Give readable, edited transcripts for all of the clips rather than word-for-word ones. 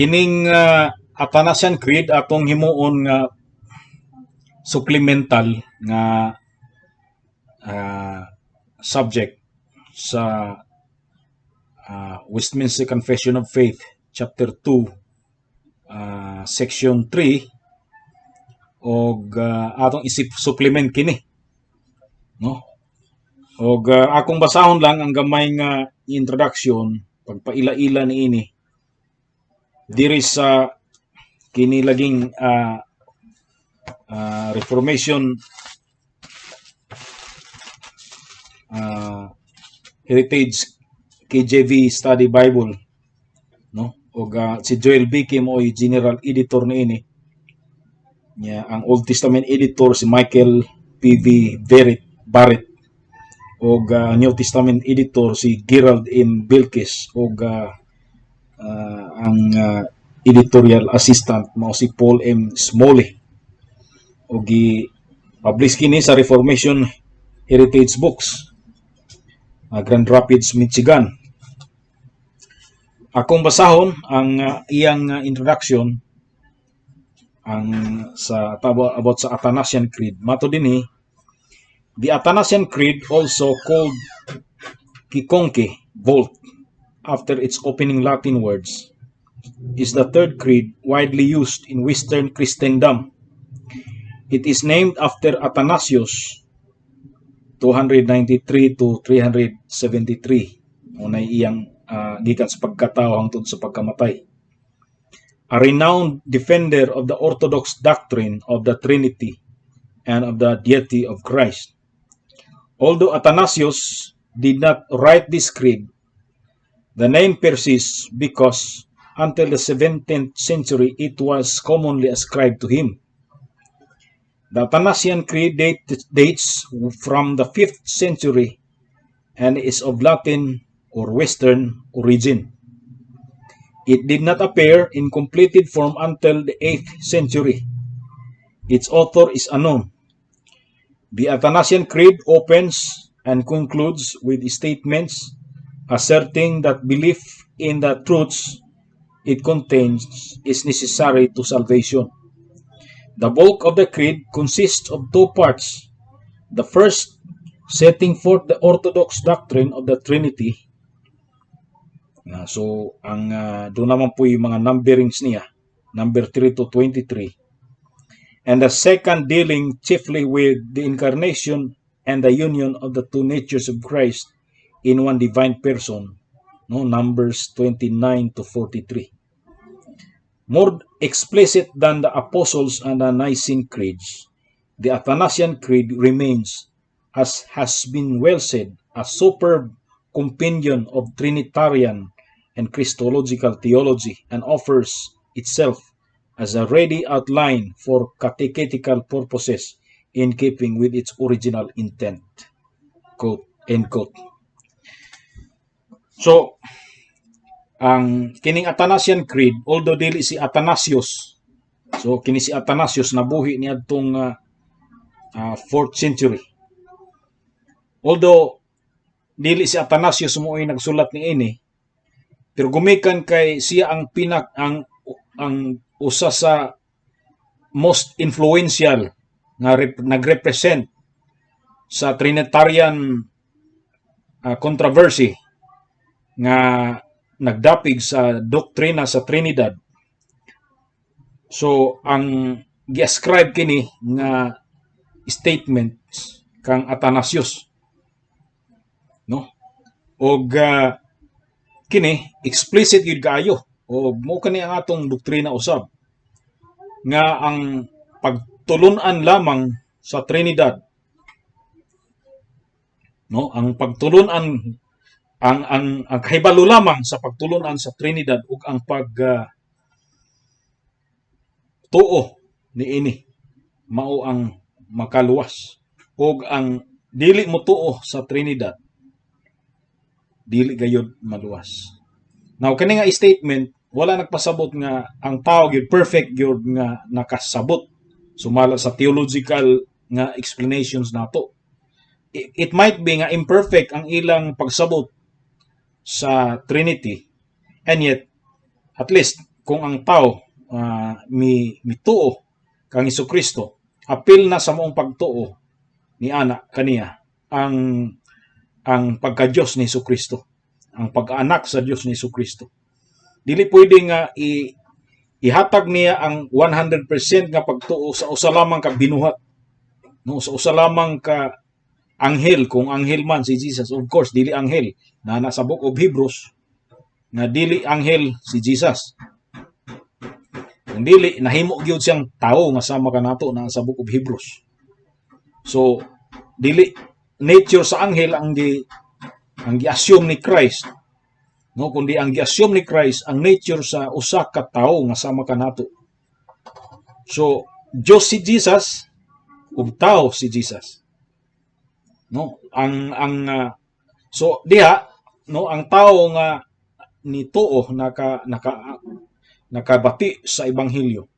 Kining Athanasian Creed atong himuon nga supplemental nga subject sa Westminster Confession of Faith, chapter 2, section 3, og atong isip supplement kini, no? Og akong basahon lang ang gamay nga introduction, pagpaila-ila niini diri sa kini laging Reformation Heritage KJV Study Bible, no? Og si Joel Beeke mo general editor niini nya. Ang Old Testament editor si Michael P.V. Barrett og New Testament editor si Gerald M. Bilkis og ang editorial assistant mao si Paul M. Smalley. Og gi-publish kini sa Reformation Heritage Books, Grand Rapids, Michigan. Akong basahon ang iyang introduction ang sa about sa Athanasian Creed. Matud dinhi, the Athanasian Creed, also called Quincunce Vault after its opening Latin words, is the third creed widely used in Western Christendom. It is named after Athanasius, 293 to 373, unay iyang gikan sa pagkatao hangtod sa pagkamatay. A renowned defender of the orthodox doctrine of the Trinity and of the deity of Christ. Although Athanasius did not write this creed, the name persists because until the 17th century it was commonly ascribed to him. The Athanasian Creed dates from the 5th century and is of Latin or Western origin. It did not appear in completed form until the 8th century. Its author is unknown. The Athanasian Creed opens and concludes with statements asserting that belief in the truths it contains is necessary to salvation. The bulk of the creed consists of two parts. The first, setting forth the orthodox doctrine of the Trinity. So, ang doon naman po yung mga numberings niya, number 3 to 23. And the second, dealing chiefly with the incarnation and the union of the two natures of Christ in one divine person, no, numbers 29 to 43. More explicit than the Apostles and the Nicene Creeds, the Athanasian Creed remains, as has been well said, a superb compendium of Trinitarian and Christological theology and offers itself as a ready outline for catechetical purposes in keeping with its original intent. Quote, end quote. So, ang kining Athanasian Creed, although dili si Athanasius, so kini si Athanasius nabuhi niadtong 4th century. Although dili si Athanasius mo ay nagsulat niini, pero gumikan kay siya ang pinak ang usa sa most influential nga nagrepresent sa Trinitarian controversy nga nagdapig sa doktrina sa Trinidad. So ang gi-ascribe kini nga statements kang Athanasius. No? Og kini explicit gyud kaayo og mo kani ang atong doktrina usab nga ang pagtulunan lamang sa Trinidad, no, ang pagtulunan ang kahibalo lamang sa pagtulunan sa Trinidad ug ang pag tuo niini mao ang makaluwas, ug ang dili mo tuo sa Trinidad dili gayud maluwas. Now, kani nga statement wala nagpasabot nga ang tao gyud perfect gyud nga nakasabot sumala sa theological nga explanations nato. It might be nga imperfect ang ilang pagsabot sa Trinity, and yet at least kung ang tao mi mituo kang Kristo, apil na sa maong pagtuo ni ana kaniya ang pagka-Dios ni Kristo, ang pag-anak sa Dios ni Kristo. Dili pwede nga ihatag niya ang 100% nga pagtuo sa usa lamang ka binuhat, no, sa usa lamang ka anghel, kung anghel man si Jesus. Of course, dili anghel na nasa Book of Hebrews nga dili anghel si Jesus. Kung dili, nahimo gyud siyang tao nga sama kanato na sa Book of Hebrews. So dili nature sa anghel ang gi-assume ni Christ, no, kundi ang gi-assume ni Christ ang nature sa usa ka tawo nga sama kanato. So Dios si Jesus ug tao si Jesus, no. Ang ang uh, so diha, no, ang tao nga nituo, nakabati sa ebanghelyo,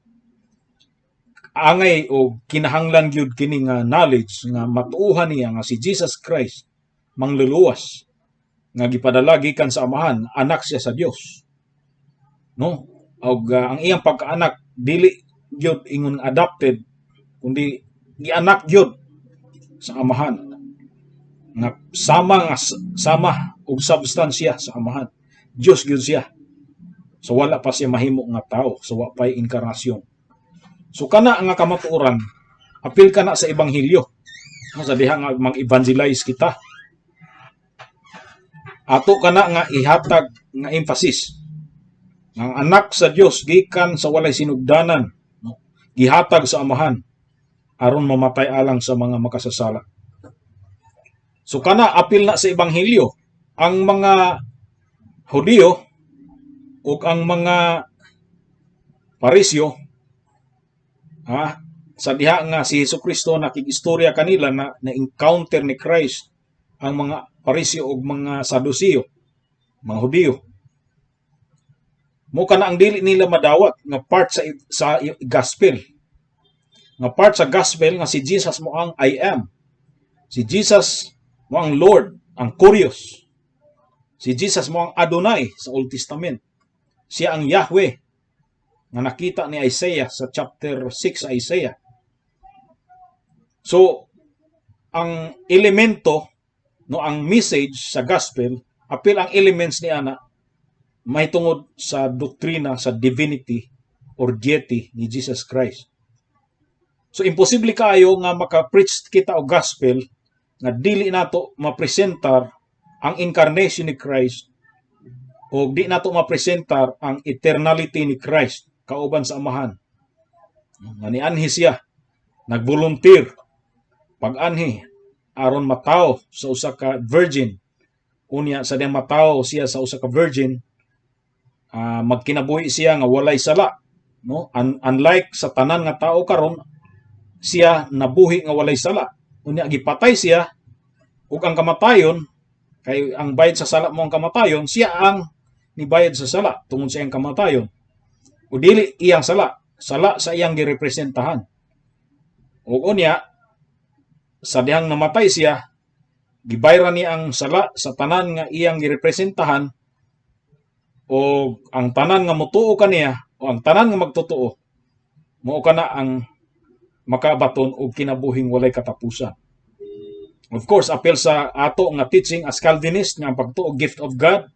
angay o kinahanglan gyud kini nga knowledge nga matuohan niya nga si Jesus Christ mangluluwas nga gipadala gikan sa Amahan, anak siya sa Dios, no, og ang iyang pagkaanak dili gyud ingon adopted, kundi gianak gyud sa Amahan nga sama og substansya sa Amahan. Dios gyud siya. So wala pa siya mahimo nga tao, so wa pa'y inkarnasyon. So kana nga kamatuoran, apil kana sa ebanghelyo, no, sa diha nga mag-evangelize kita, ato kana nga ihatag nga emphasis ang anak sa Dios gikan sa walay sinugdanan, no, gihatag sa Amahan aron mamatay alang sa mga makasasala. So kana apil na sa ebanghelyo. Ang mga Hudiyo ug ang mga Parisyo, sa diha nga si Hesus Kristo nakig-istorya kanila, na na-encounter ni Christ ang mga Parisyo ug mga Saduceo, mga Hudiyo. Mo kana ang dili nila madawat nga part sa gospel. Nga part sa gospel nga si Jesus mo ang I Am. Si Jesus mo ang Lord, ang Kurios. Si Jesus mo ang Adonai sa Old Testament. Siya ang Yahweh nga nakita ni Isaiah sa chapter 6 sa Isaiah. So, ang elemento, no, ang message sa gospel, apil ang elements ni ana mahitungod sa doktrina sa divinity or deity ni Jesus Christ. So imposible kaayo nga maka-preach kita og gospel nga dili nato mapresentar ang incarnation ni Christ o di nato mapresentar ang eternality ni Christ kauban sa Amahan. Nga nianhi siya, nagvolunteer pag-anhi aron matawo sa usa ka virgin. Unya sa diyang matawo siya sa usa ka virgin, magkinabuhi siya nga walay sala, no? Unlike sa tanan nga tao karon, siya nabuhi nga walay sala. Unya gipatay siya ug ang kamatayon, kay ang bayad sa sala mo ang kamatayon, siya ang nibayad sa sala tungod sa iyang kamatayon. O dili iyang sala, sala sa iyang girepresentahan. Ug unya sa dihang namatay siya, gibayran niya ang sala sa tanan nga iyang girepresentahan, o ang tanan nga motuo kaniya o ang tanan nga magtotoo mao kana ang makabaton og kinabuhing walay katapusan. Of course, apil sa ato nga teaching as Calvinist nga ang pagtuo gift of God.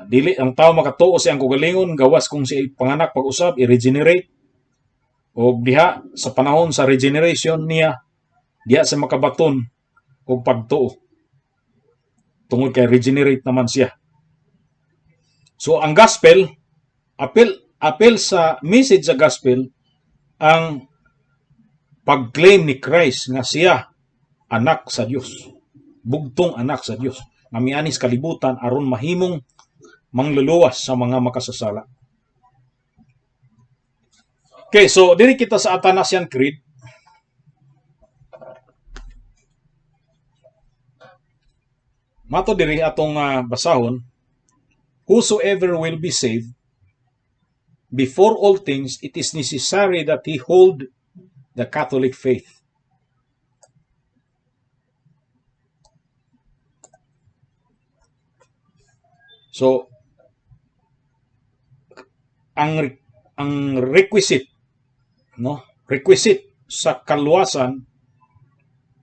Dili ang tao makatuo sa iyang kaugalingon gawas kung siya panganak pag-usab, i-regenerate. O diha sa panahon sa regeneration niya, diha sa makabaton og pagtuo. Tungod kay regenerate naman siya. So ang gospel, apil apil sa message sa gospel ang pag-claim ni Christ nga siya anak sa Dios. Bugtong anak sa Dios nga mianhi sa kalibutan aron mahimong mangluluwas sa mga makasasala. Okay, so diri kita sa Athanasian Creed. Mato diri atong basahon, "Whosoever will be saved, before all things it is necessary that he hold the Catholic faith." So Ang requisite, no, requisite sa kaluwasan,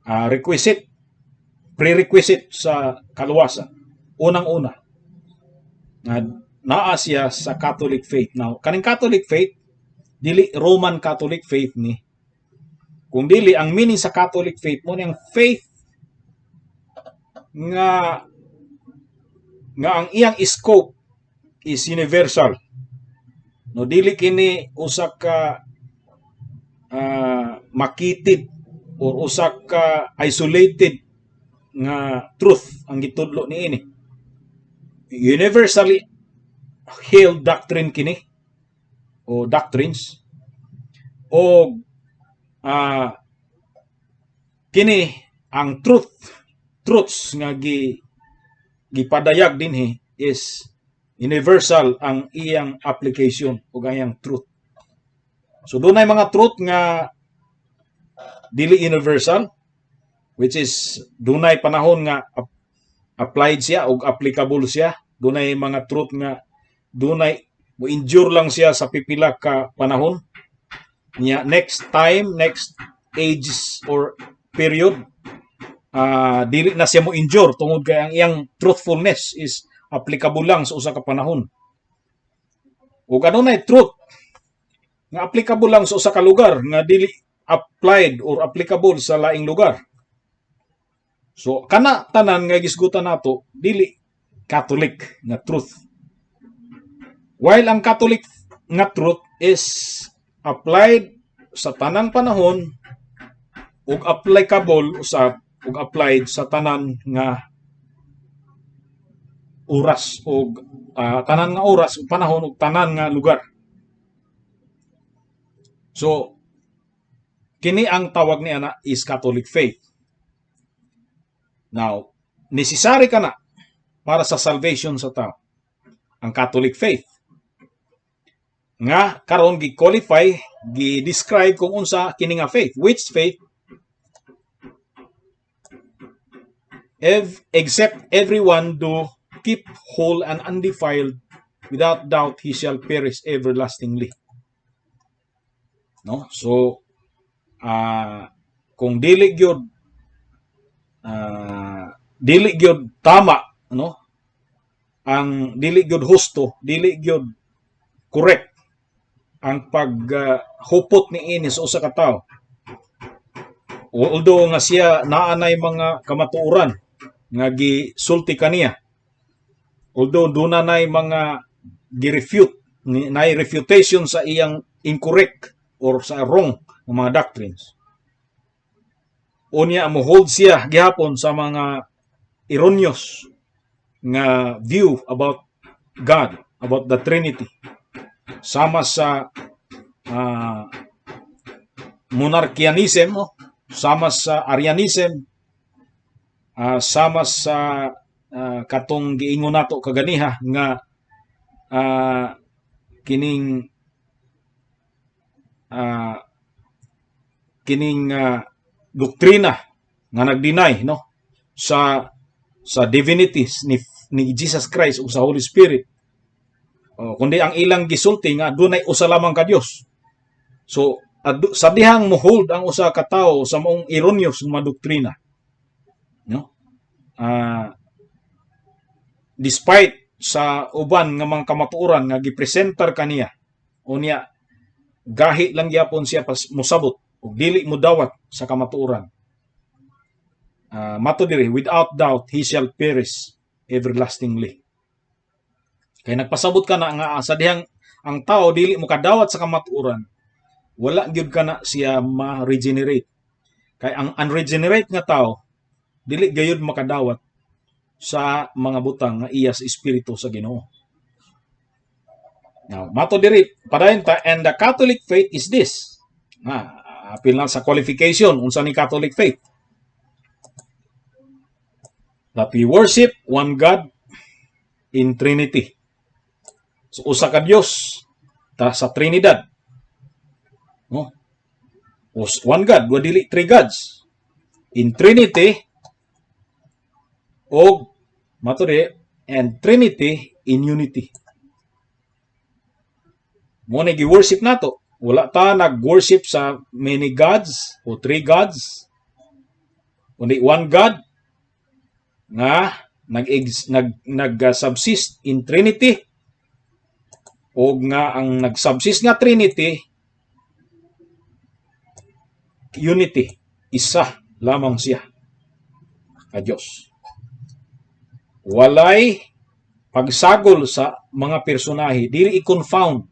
requisite, prerequisite sa kaluwasan, unang-una nga naa siya sa Catholic faith. Now, kaning Catholic faith, dili Roman Catholic faith ni, kung dili ang meaning sa Catholic faith mo niyang faith nga ang iyang scope is universal, no? Dili kini usa ka makitid or usa ka isolated nga truth ang gitudlo niini. Universally held doctrine kini o doctrines, o kini ang truths nga gipadayag dinhi is universal ang iyang application ug ang iyang truth. So dunay mga truth nga dili universal, which is dunay panahon nga applied siya ug applicable siya. Dunay mga truth nga dunay mo endure lang siya sa pipila ka panahon. Nya next time, next age or period, dili na siya mo endure tungod kay ang iyang truthfulness is applicable lang sa usa ka panahon. Ug adunay truth nga applicable lang sa usa ka lugar nga dili applied or applicable sa laing lugar. So kana tanan nga gisgutan nato dili Catholic nga truth. While ang Catholic nga truth is applied sa tanang panahon ug applicable usab ug applied sa tanan nga oras ug tanan nga oras ug panahon ug tanan nga lugar. So kini ang tawag ni ana is Catholic faith. Now, necessary kana para sa salvation sa tao ang Catholic faith. Nga karon gi-qualify, gi-describe kung unsa kini nga faith. Which faith except everyone do keep whole and undefiled, without doubt he shall perish everlastingly. No? So kung dili gyud tama, no, ang dili gyud husto, dili gyud correct ang paghupot ni ini sa usa ka tawo, although nga siya naa nay mga kamatuoran nga gisulti kaniya, although duna nay mga gi-refute nay refutation sa iyang incorrect or sa wrong nga mga doctrines, unya mo hold siya gihapon sa mga erroneous nga view about God, about the Trinity, sama sa monarchianism, no? Sama sa Arianism, sama sa katong giingon nato kaganiha nga kining doktrina nga nag-deny, no, sa divinities ni Jesus Christ ug sa Holy Spirit. O, kundi ang ilang gisulti nga dunay usa lamang ka Dios. So sa dihang mo hold ang usa ka tawo sa maong erroneous nga mga doktrina, no, despite sa uban nga mga kamatuoran nga gipresentar kaniya, unya gahi lang gyapon siya pas mosabot ug dili mo dawat sa kamatuoran, mato diri, without doubt he shall perish everlastingly. Kay nagpasabot ka na nga sa dihang ang tao dili mo kadawat sa kamatuoran, wala gyud kana siya ma-regenerate, kay ang unregenerate nga tao dili gayud makadawat sa mga butang nga iya sa Espiritu sa Ginoo. Now, mato diri, padayon ta, and the Catholic faith is this. Apil na sa qualification unsa ni Catholic faith. That we worship one God in Trinity. So usa ka Dios ta sa Trinidad. No? One God, wa dili three gods. In Trinity og mato diri, and Trinity in unity. Mao na gi-worship nato. Wala ta nag-worship sa many gods o three gods. Kundi one God nga nag nag nag-subsist in Trinity o nga ang nag-subsist nga Trinity, unity, isa lamang siya ka Dios. Walay pagsagol sa mga personahe, dili i-confound,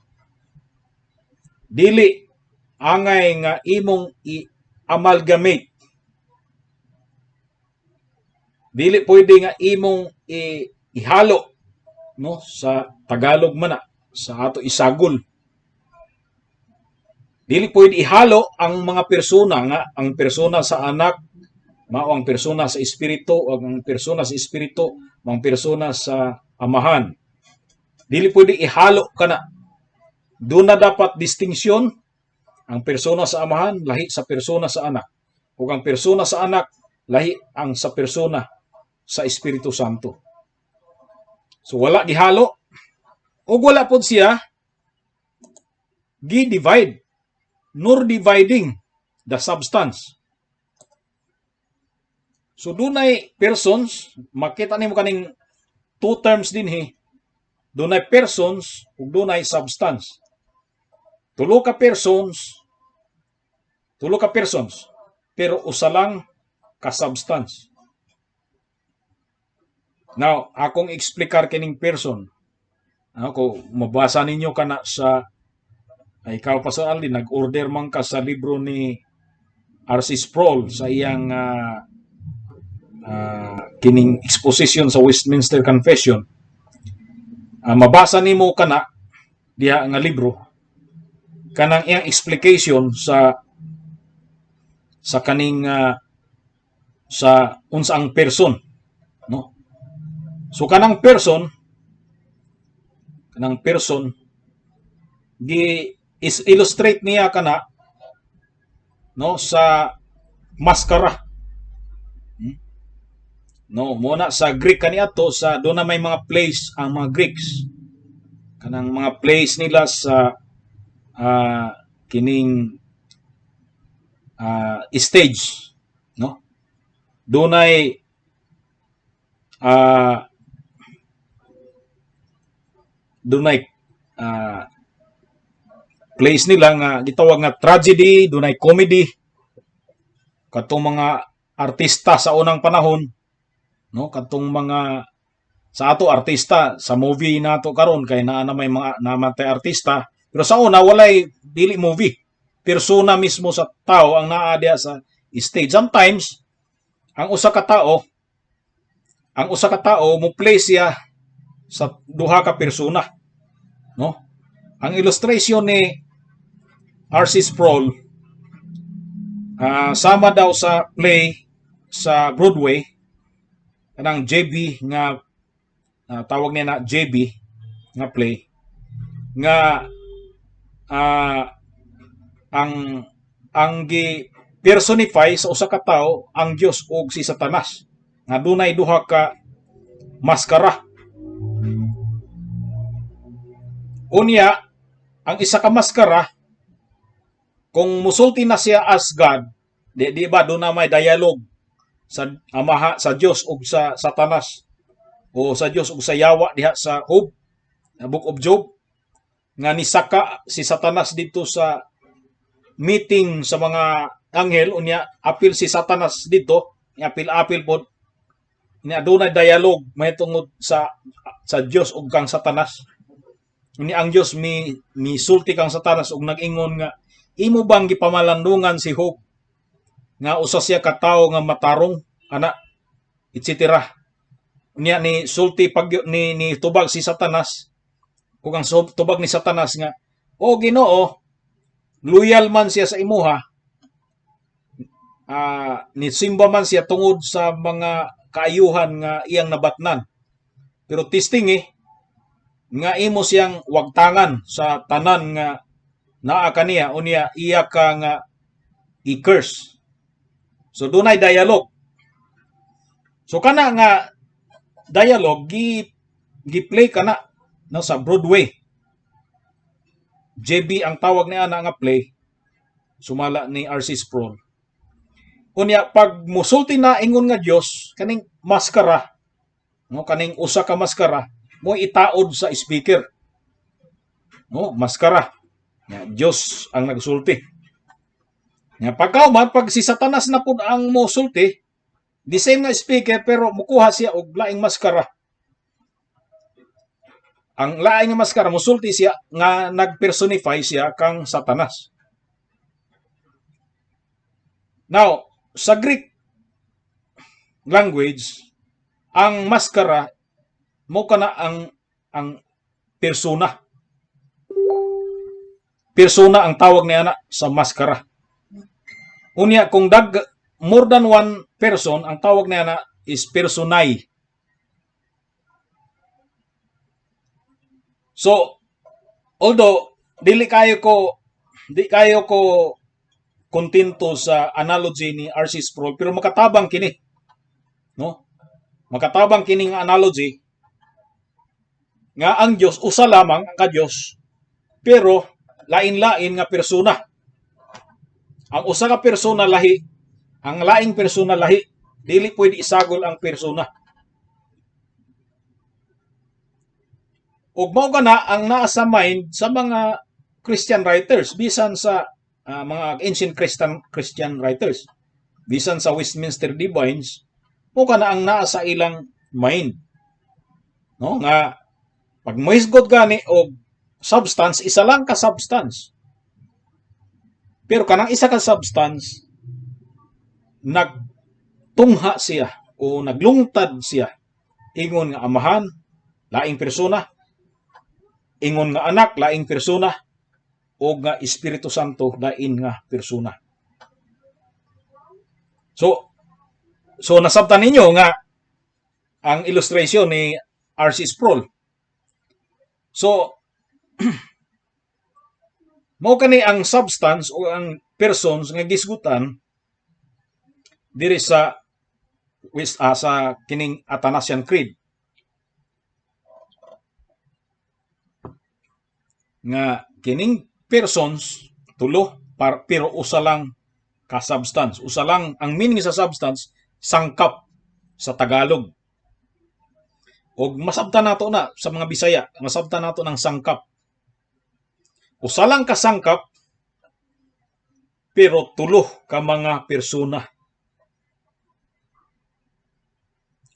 dili angay nga imong i-amalgamate, dili pwede nga imong ihalo, no? Sa Tagalog man na sa ato, isagol. Dili pwede ihalo ang mga persona, nga ang persona sa Anak mao ang persona sa Espiritu o ang persona sa Espiritu mao ang persona sa Amahan. Dili pwede ihalo kana. Doon na dapat distinction. Ang persona sa Amahan lahi sa persona sa Anak ug ang persona sa Anak lahi ang sa persona sa Espiritu Santo. So wala gihalo ug wala pod siya gi-divide, nor dividing the substance. So dunay persons, makita nimo kaning two terms dinhi. Dunay persons ug dunay substance. Tulo ka persons, tulo ka persons, pero usa lang ka substance. Now, akong eksplikar kining person. Ako, mabasa ninyo kana sa ay ikaw pa sa Aldi, nag-order man ka sa libro ni R.C. Sproul sa iyang kining exposition sa Westminster Confession. Mabasa nimo kana diha nga libro, kanang iyang explication sa kaning sa unsa ang person, no? So kanang person gi is illustrate niya kana, no, sa maskara. No, muna sa Greek kani ato sa doon na may mga plays ang mga Greeks, kanang mga plays nila sa kining stage, no? Dunay plays nila nga gitawag nga tragedy, dunay comedy. Katong mga artista sa unang panahon, no, katong mga sa ato artista sa movie nato karon kay naa na may mga namatay artista, pero sa una walay, dili movie, persona mismo sa tao ang naa diha sa stage. Sometimes ang usa ka tao mo play siya sa duha ka persona, no? Ang illustration ni R.C. Sproul, sama daw sa play sa Broadway, kanang JB nga tawag niya na JB nga play nga ang gi personify sa usa ka tawo ang Dios ug si Satanas nga dunay duha ka maskara. Unya ang isa ka maskara, kung musulti na siya as God, di ba doon na may dialogue sa Amaha, sa Dios ug sa Satanas o sa Dios ug sa yawa diha sa Job, Book of Job, nga nisaka si Satanas dito sa meeting sa mga anghel. Unya apil si Satanas dito, apil-apil pod niya. Dunay dialogue may tungod sa Dios ug kang Satanas. Unya ang Dios mi misulti kang Satanas ug nag-ingon nga, "Imo bang gipamalandungan si Job nga usa siya ka tawo nga matarong ana?" etc. Unya ni sulti pag ni tubag si Satanas ug ang tubag ni Satanas nga, "O Ginoo, loyal man siya sa imuha, nisimba man siya tungod sa mga kaayuhan nga iyang nabatnan, pero testing eh nga imo siyang wagtangan sa tanan nga naa kaniya, unya iya ka nga i-curse." So dunay dialogue. So kana nga dialogue gi gi-play kana, no, sa Broadway. JB ang tawag niya na nga play, sumala ni R.C. Sproul. Unya pag musulti na ingon nga Dios, kaning maskara, no, kaning usa ka maskara mo itaod sa speaker. No, maskara. Nga Dios ang nagsulti. Nga pagkauman, pag si Satanas na pud ang mosulti, the same nga speaker pero mukuha siya og laing maskara. Ang laing nga maskara, musulti siya nga nagpersonify siya kang Satanas. Now, sa Greek language, ang maskara mo kana ang persona. Persona ang tawag niya na sa maskara. Unya kung dag more than one person, ang tawag niya na is personae. So, although di kayo ko kontento sa analogy ni R.C. Sproul, pero makatabang kini. No? Makatabang kini nga analogy nga ang Dios usa lamang ang ka-Dios pero lain-lain nga persona. Ang usa ka persona lahi, ang laing persona lahi, dili pwede isagol ang persona. Ug mao gana ang naa sa mind sa mga Christian writers bisan sa mga ancient Christian writers, bisan sa Westminster Divines, mao kana ang naa sa ilang mind. No, nga pag mohisgot gani og substance, isa lang ka substance. Pero kanang isa ka substance, nagtungha siya o naglungtad siya ingon nga Amahan, laing persona, ingon nga Anak, laing persona, o nga Espiritu Santo, lain nga persona. So nasabtan ninyo nga ang illustration ni R.C. Sproul. So, mao kani ang substance o ang persons nga gisgutan diri sa kining Athanasian Creed nga kining persons tulo pero usa lang ka substance, usa lang ang meaning sa substance, sangkap sa Tagalog. Og masabtan nato na sa mga Bisaya, masabtan nato ng sangkap. Usa lang ka sangkap pero tulo ka mga persona.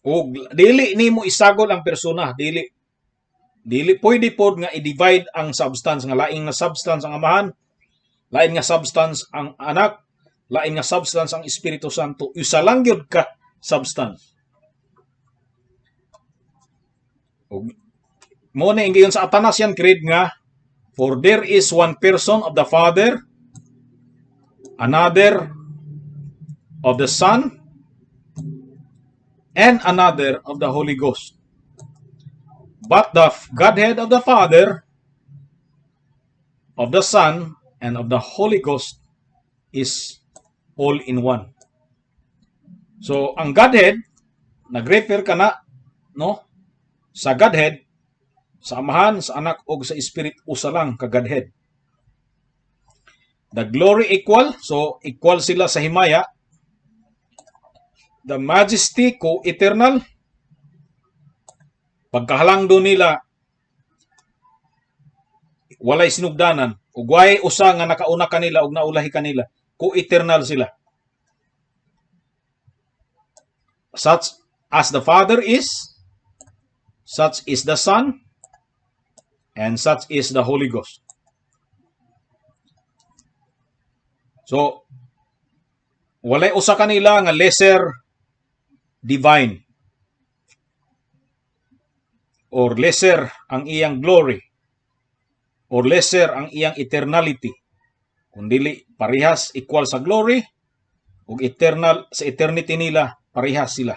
Og dili nimo isagol ang persona, dili. Dili pwede pod nga i-divide ang substance nga laing nga substance ang Amahan, lain nga substance ang Anak, lain nga substance ang Espiritu Santo. Usa lang gyud ka substance. Og mo na ingayon sa Athanasian Creed nga, "For there is one person of the Father, another of the Son, and another of the Holy Ghost. But the Godhead of the Father, of the Son, and of the Holy Ghost is all in one." So, ang Godhead, nag-refer ka na, no? Sa Godhead, sa Amahan, sa Anak, o sa Spirit, usa lang ka Godhead. The glory equal, so equal sila sa himaya. The majesty co-eternal, pagkahalangdo nila, walay sinugdanan, ug way usa nga nakauna kanila ug naulahi kanila, co-eternal sila. Such as the Father is, such is the Son, and such is the Holy Ghost. So, walay usa kanila nga lesser divine or lesser ang iyang glory or lesser ang iyang eternality. Kung dili parehas, equal sa glory ug eternal, sa eternity nila parehas sila.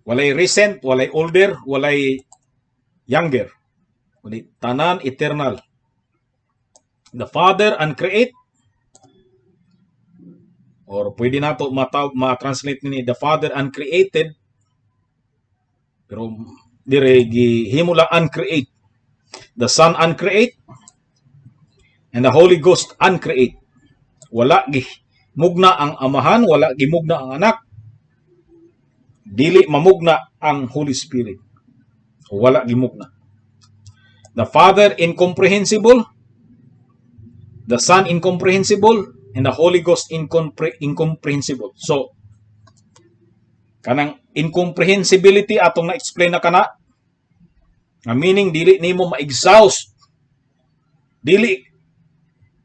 Walay recent, walay older, walay younger. Kundi tanan eternal. The Father uncreate, or pwede nato ma-translate ni the Father uncreated, pero dire gihimo lang uncreate. The Son uncreate, And the Holy Ghost uncreate. Wala gi mugna ang Amahan, wala gimugna ang Anak. Dili mamugna ang Holy Spirit. Wala gimugna. The Father incomprehensible, the Son incomprehensible, and the Holy Ghost incomprehensible. So, kanang incomprehensibility atong na-explain na kana, nga meaning dili nimo ma-exhaust, dili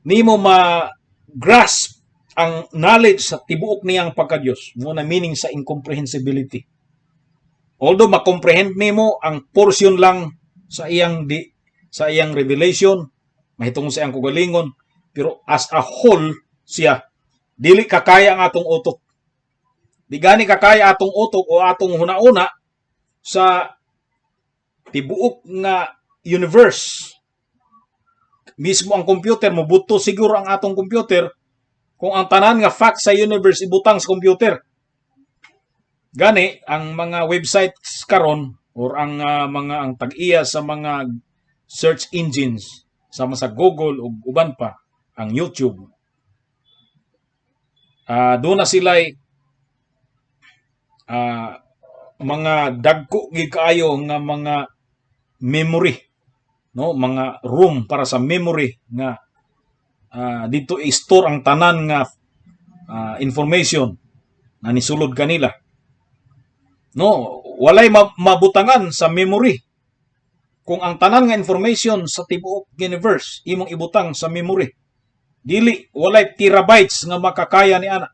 nimo ma-grasp ang knowledge sa tibuok niyang pagka-Diyos. Mao na meaning sa incomprehensibility. Although ma-comprehend nimo ang portion lang sa iyang revelation, mahitungod sa iyang kaugalingon, pero as a whole siya, dili kakaya ang atong utok. Di gani kakaya atong utok o atong hunauna sa tibuok nga universe. Mismo ang computer, mobuto siguro ang atong computer kung ang tanan nga facts sa universe ibutang sa computer. Gani ang mga websites karon or ang mga ang tag-iya sa mga search engines sama sa Google ug uban pa, ang YouTube. Doon na sila mga dagko gid kaayo nga mga memory, no, mga room para sa memory nga dito i-store ang tanan nga information na nisulod kanila, no? Walay mabutangan sa memory kung ang tanan nga information sa tibuok universe imong ibutang sa memory. Dili, walay terabytes nga makakaya ni ana.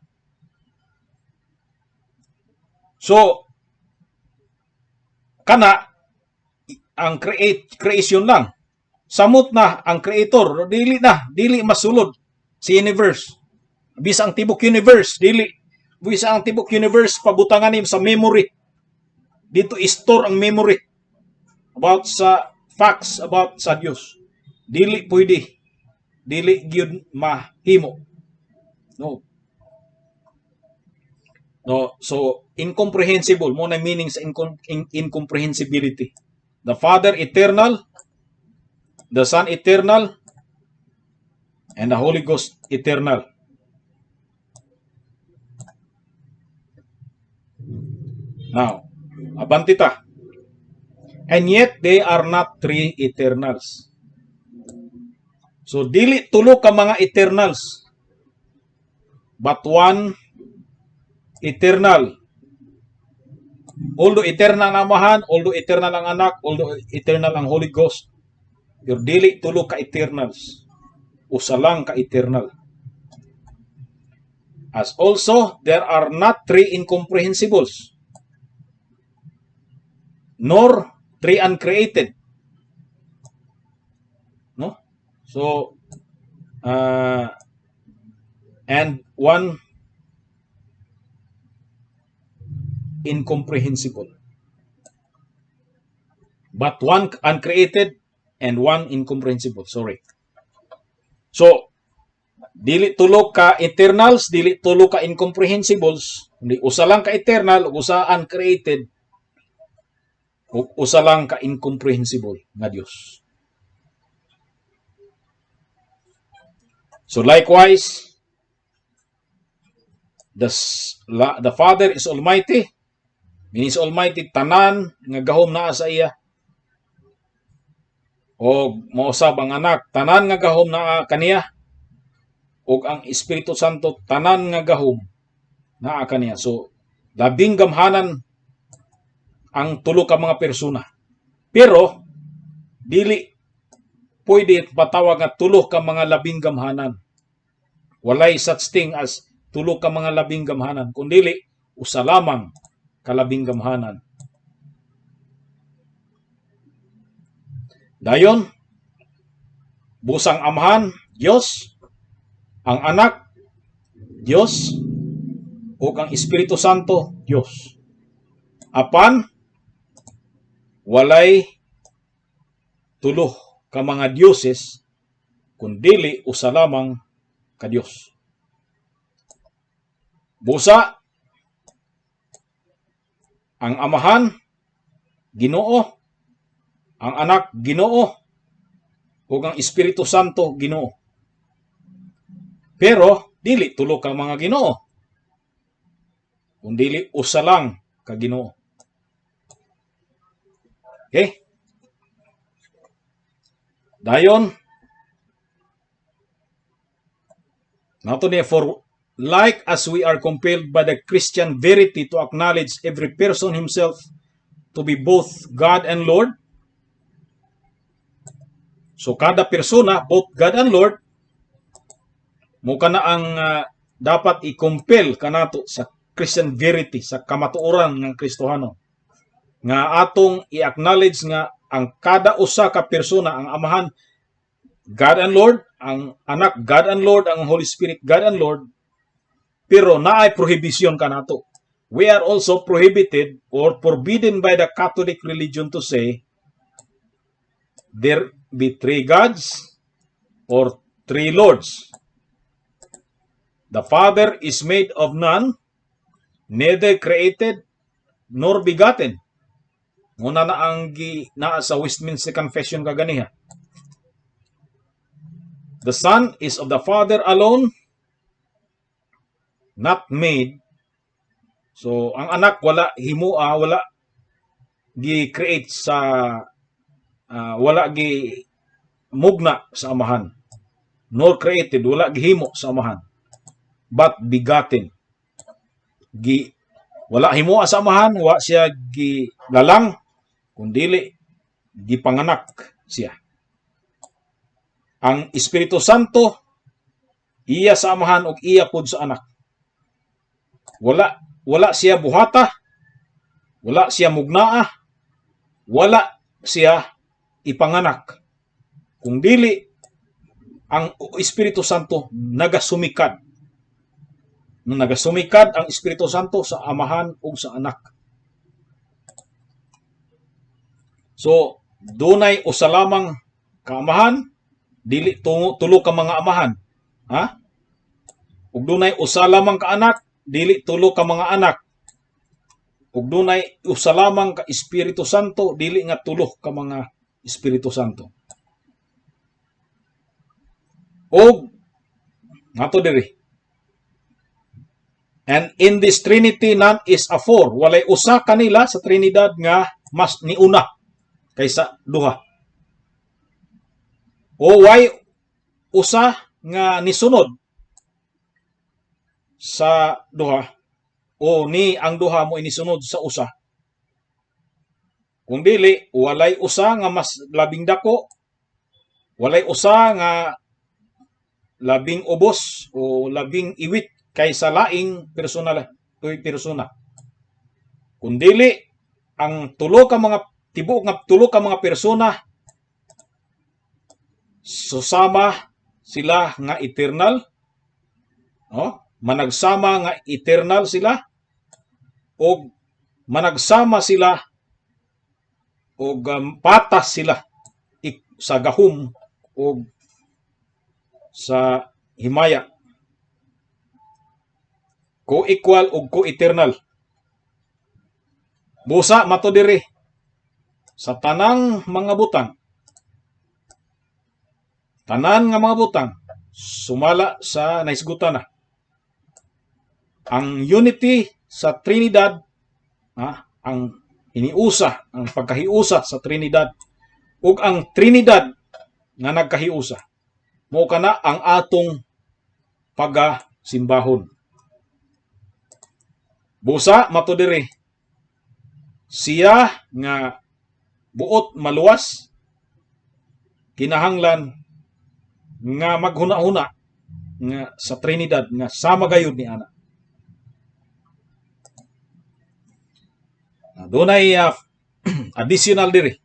So kana ang creation lang. Samot na ang creator, dili na, dili masulod si universe. Bisa ang tibok universe, dili bisa ang tibok universe pabutangan nim sa memory. Dito i-store ang memory about sa facts about sa Dios. Dili pwede. Dili gyud mahimo. No. No, so incomprehensible mao na meaning sa incomprehensibility. The Father eternal, the Son eternal, and the Holy Ghost eternal. Now, abante ta. And yet they are not three eternals. So dili tulo ka mga eternals, but one eternal. Although eternal ang Amahan, although eternal ang Anak, although eternal ang Holy Ghost, pero dili tulo ka eternals. Usa lang ka eternal. As also, there are not three incomprehensibles, nor three uncreated. No? So, and one incomprehensible. But one uncreated and one incomprehensible. Sorry. So, dili tulo ka eternals, dili tulo ka incomprehensibles, kundi usa lang ka eternal ug usa uncreated ug usa lang ka incomprehensible nga Dios. So likewise, the Father is Almighty, means Almighty, tanan nga gahom naa sa iya. O mausab ang Anak, tanan nga gahom naa kaniya. Ug ang Espiritu Santo, tanan nga gahom naa kaniya. So labing gamhanan ang tulo ka mga persona. Pero dili pwede patawag nga tulo ka mga labing gamhanan. Walay such thing as tulo ka mga labing gamhanan. Kun dili, usa lamang ka labing gamhanan. Dayon, busang Amahan, Dios, ang Anak, Dios, ug ang Espiritu Santo, Dios. Apan, walay tulo ka mga Diyoses, kundili usa lamang ka Dios. Busa, ang Amahan, Ginoo, ang Anak, Ginoo, ug ang Espiritu Santo, Ginoo. Pero dili tulo ka mga Ginoo. Kun dili usa lang ka Ginoo. Okay? Dayon, nato niya, "For like as we are compelled by the Christian verity to acknowledge every person himself to be both God and Lord." So kada persona, both God and Lord, mo kana ang dapat i-compel kanato sa Christian verity, sa kamatuoran ng Kristohano. Nga atong i-acknowledge nga ang kada usa ka persona, ang Amahan God and Lord, ang Anak God and Lord, ang Holy Spirit God and Lord, pero naay prohibition kanato. We are also prohibited or forbidden by the Catholic religion to say there be three gods or three lords. "The Father is made of none, neither created nor begotten." Muna na ang gi naa sa Westminster Confession kaganiha. "The Son is of the Father alone, not made." So ang Anak wala himua, wala gi-create sa wala gi mugna sa Amahan. "Nor created," wala gihimo sa Amahan. "But begotten." Gi wala himoa sa Amahan, wa siya gi lalang, kundili gipanganak siya. Ang Espiritu Santo iya sa Amahan ug iya pud sa Anak. Wala siya buhata, wala siya mugnaa, wala siya ipanganak. Kung dili ang Espiritu Santo nagasumikad. Nung nagasumikad ang Espiritu Santo sa Amahan ug sa Anak. So, dunay usa lamang ka Amahan, dili tulo ka mga amahan. Ha? Ug dunay usa lamang ka Anak, dili tulo ka mga anak. Ug dunay usa lamang ka Espiritu Santo, dili nga tulo ka mga Espiritu Santo. Og ngato diri. "And in this Trinity none is afore." Walay usa kanila sa Trinidad nga mas niuna kaysa duha. O way usa nga nisunod sa duha o ni ang duha mo inisunod sa usa. Kung dili, walay usa nga mas labing dako, walay usa nga labing ubos o labing iwit kaysa laing personal persona. Kung dili, ang tulo ka mga tibuok nga tulo ka mga persona susama sila nga eternal, no? Managsama nga eternal sila og managsama sila og patas sila sa gahom og sa himaya, co-equal ug co-eternal. Busa mato diri sa tanang mga butang, tanan nga mga butang sumala sa nahisgutan na ang unity sa Trinidad, ang hiniusa, ang pagkahiusa sa Trinidad ug ang Trinidad nga nagkahiusa, mo kana ang atong pagasimbahon. Busa mato diri, siya nga buot maluwas kinahanglan nga maghuna-huna nga sa Trinidad nga sama gayud ni ana. Dunay additional diri.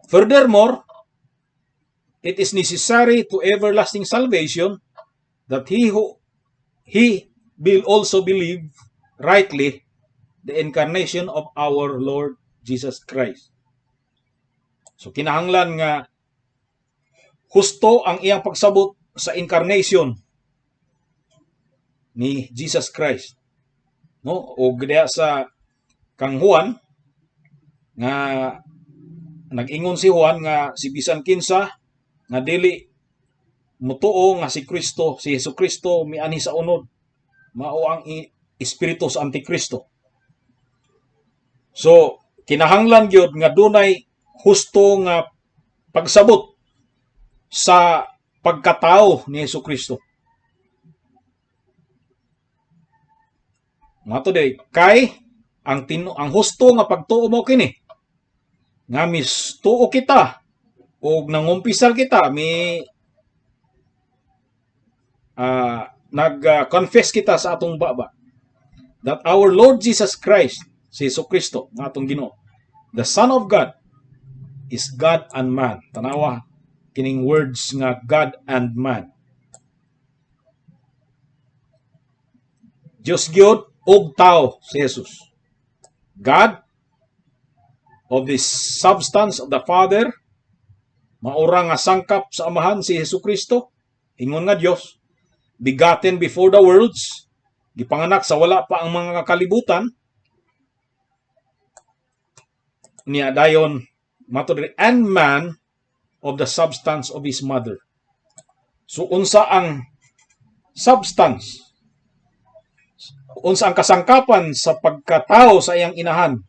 "Furthermore, it is necessary to everlasting salvation that he who he will also believe rightly the incarnation of our Lord Jesus Christ." So kinahanglan nga husto ang iyang pagsabot sa incarnation ni Jesus Christ. No? O diha sa kang Juan nga nag-ingon si Juan nga si bisan kinsa nga dili Mutuo nga si Kristo, si Hesus Kristo mianhi sa unod, mao ang espiritu sa Antikristo. So kinahanglan gyud nga dunay husto nga pagsabot sa pagkatao ni Hesus Kristo. Mato day kay ang husto nga pagtuo mo kini nga mistuo kita og nangumpisal kita, mi nag-confess kita sa atong baba that our Lord Jesus Christ, si Hesus Kristo nga atong Ginoo, the Son of God, is God and man. Tanawa kining words nga God and man. Dios gyud og tao si Jesus. God of the substance of the Father, maura nga sangkap sa Amahan si Hesus Kristo, ingon nga Dios, begotten before the worlds, gipanganak sa wala pa ang mga kalibutan, niya dayon matud, and man of the substance of his mother. So unsa ang substance? Unsa ang kasangkapan sa pagkatao sa iyang inahan?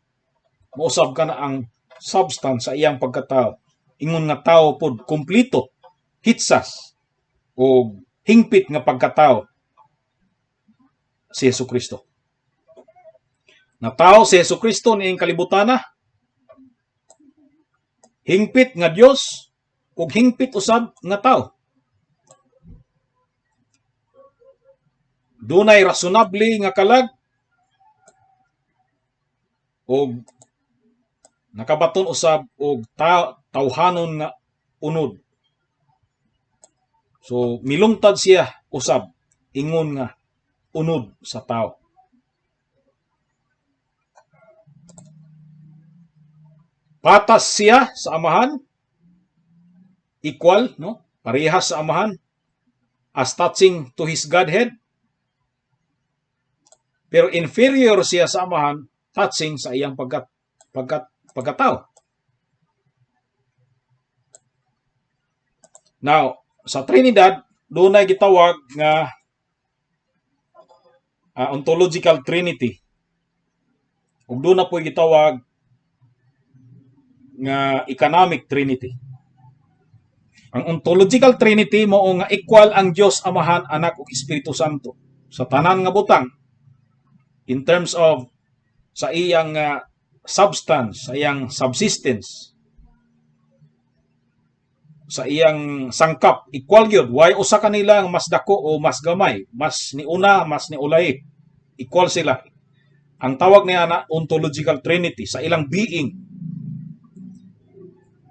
Mousab ka na ang substance sa iyang pagkatao. Ingon nga tao pod, kumpleto, hitsas o hingpit nga pagkatao si Hesus Kristo. Natao si Hesus Kristo niing kalibutana, hingpit nga Dios ug hingpit usab nga tao. Dunay rasonable nga kalag og nakabaton usab og tawhanon nga unod. So milungtad siya usab ingon nga unod sa tao. Patas siya sa Amahan, equal, no? Parehas sa Amahan, as touching to his Godhead. Pero inferior siya sa Amahan, touching sa iyang pagkatao. Now, sa Trinidad, dunay gitawag nga ontological Trinity. Ug doon na po gitawag nga economic Trinity. Ang ontological Trinity mao nga equal ang Dios Amahan, Anak ug Espiritu Santo sa tanan nga butang in terms of sa iyang substance, sa iyang subsistence, sa iyang sangkap, equal gyud. Why usa kanila ang mas dako o mas gamay, mas niuna, mas niulay. Equal sila. Ang tawag niya na ontological Trinity sa ilang being.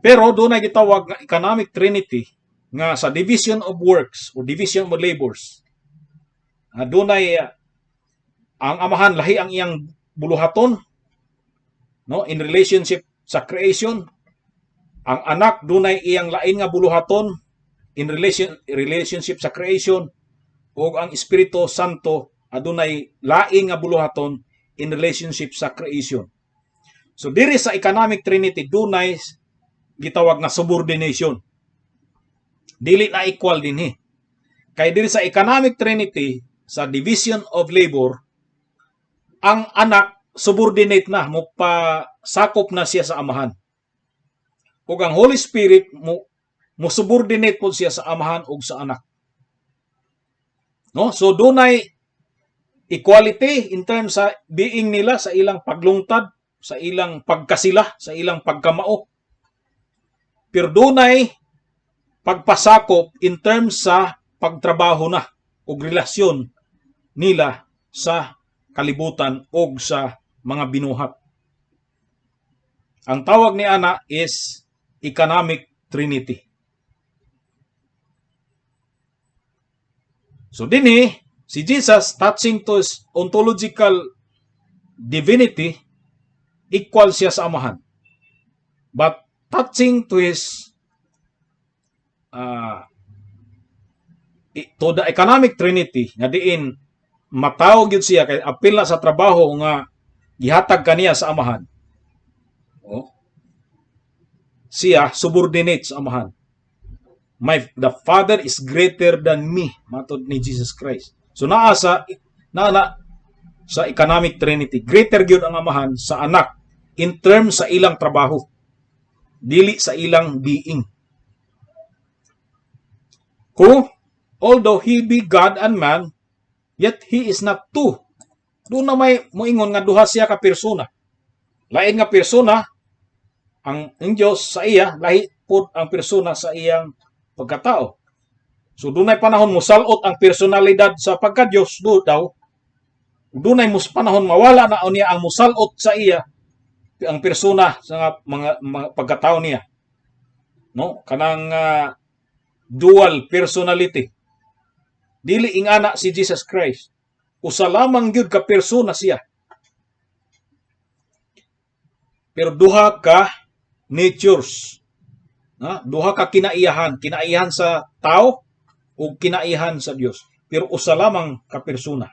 Pero doon ay gitawag nga economic Trinity nga sa division of works o division of labors. Doon ay ang Amahan lahi ang iyang buluhaton, no, in relationship sa creation. Ang Anak dunay iyang lain nga buluhaton in relationship sa creation, ug ang Espiritu Santo adunay lain nga buluhaton in relationship sa creation. So diri sa economic Trinity dunay gitawag nga subordination. Dili na equal dinhi. Kay diri sa economic Trinity, sa division of labor, ang Anak subordinate na, mopasakop na siya sa Amahan. Ug ang Holy Spirit mo subordinate pod siya sa Amahan ug sa Anak. No? So dunay equality in terms sa being nila, sa ilang paglungtad, sa ilang pagkasila, sa ilang pagkamao. Pero dunay pagpasakop in terms sa pagtrabaho na ug relasyon nila sa kalibutan og sa mga binuhat. Ang tawag ni ana is economic Trinity. So dinhi si Jesus, touching to his ontological divinity, equal siya sa Amahan. But touching to his to the economic Trinity nga diin matawag gyud siya kay apil na sa trabaho nga gihatag kaniya sa Amahan. Oh. Siya subordinate sa Amahan. My the Father is greater than me, matod ni Jesus Christ. So naa na sa economic Trinity, greater gyud ang Amahan sa Anak in terms sa ilang trabaho, dili sa ilang being. Who, although he be God and man, yet he is not two. Duna may moingon nga duha siya ka persona. Lain nga persona ang Dios sa iya, lahi pud ang persona sa iyang pagkatao. So dunay panahon musalot ang personalidad sa pagka-Dios do daw. Dunay mus panahon mawala na niya ang musalot sa iya ang persona sa mga pagkatao niya. No? Kanang dual personality. Dili ingana si Jesus Christ. Usa lamang gyud ka persona siya. Pero duha ka natures. Na, duha ka kinaiyahan, kinaiyahan sa tao o kinaiyahan sa Dios. Pero usa lamang ka persona.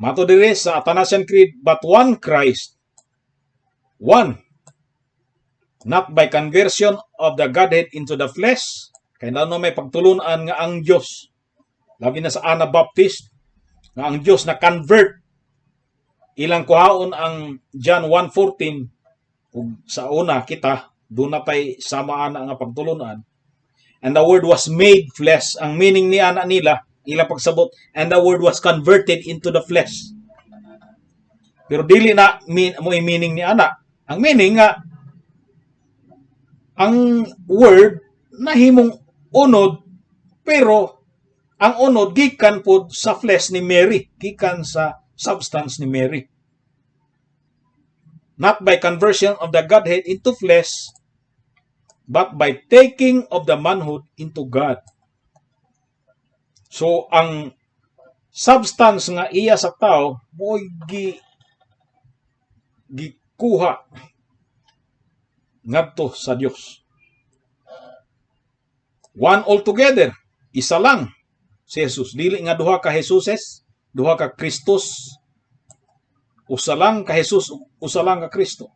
Mato diri sa Athanasian Creed, but one Christ, one, not by conversion of the Godhead into the flesh, kay no may pagtulunan nga ang Dios, labi na sa Anabaptist, nga ang Dios na convert, ilang kuhaon ang John 1:14, ug sa una kita duna tay sama ana nga pagtulunan. "And the Word was made flesh," ang meaning ni ana nila, ilang pagsabot, "and the Word was converted into the flesh." Pero dili na mo meaning ni ana. Ang meaning nga ang Word nahimong unod, pero ang unod gikan pod sa flesh ni Mary, gikan sa substance ni Mary. Not by conversion of the Godhead into flesh, but by taking of the manhood into God. So ang substance nga iya sa tao mo'y gikuha ngadto sa Dios. One altogether, isa lang si Jesus. Dili nga duha ka Jesuses, duha ka Kristus. Usa lang ka Jesus, usa lang ka Kristo.